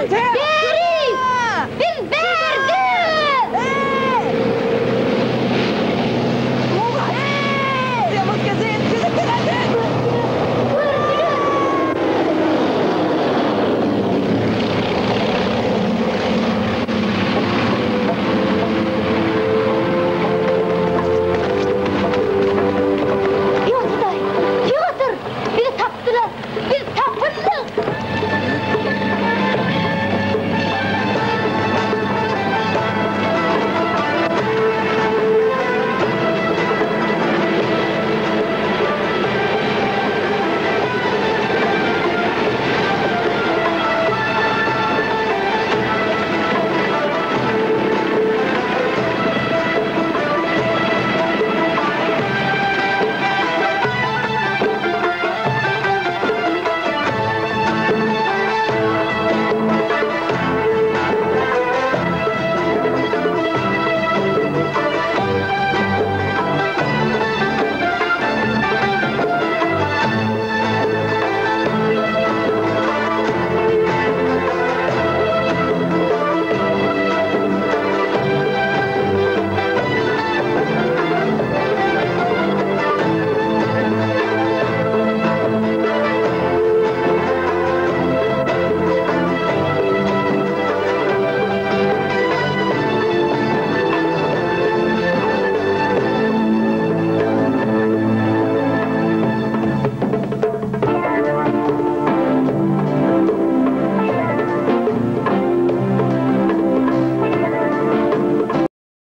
Speaker 1: Kommt her!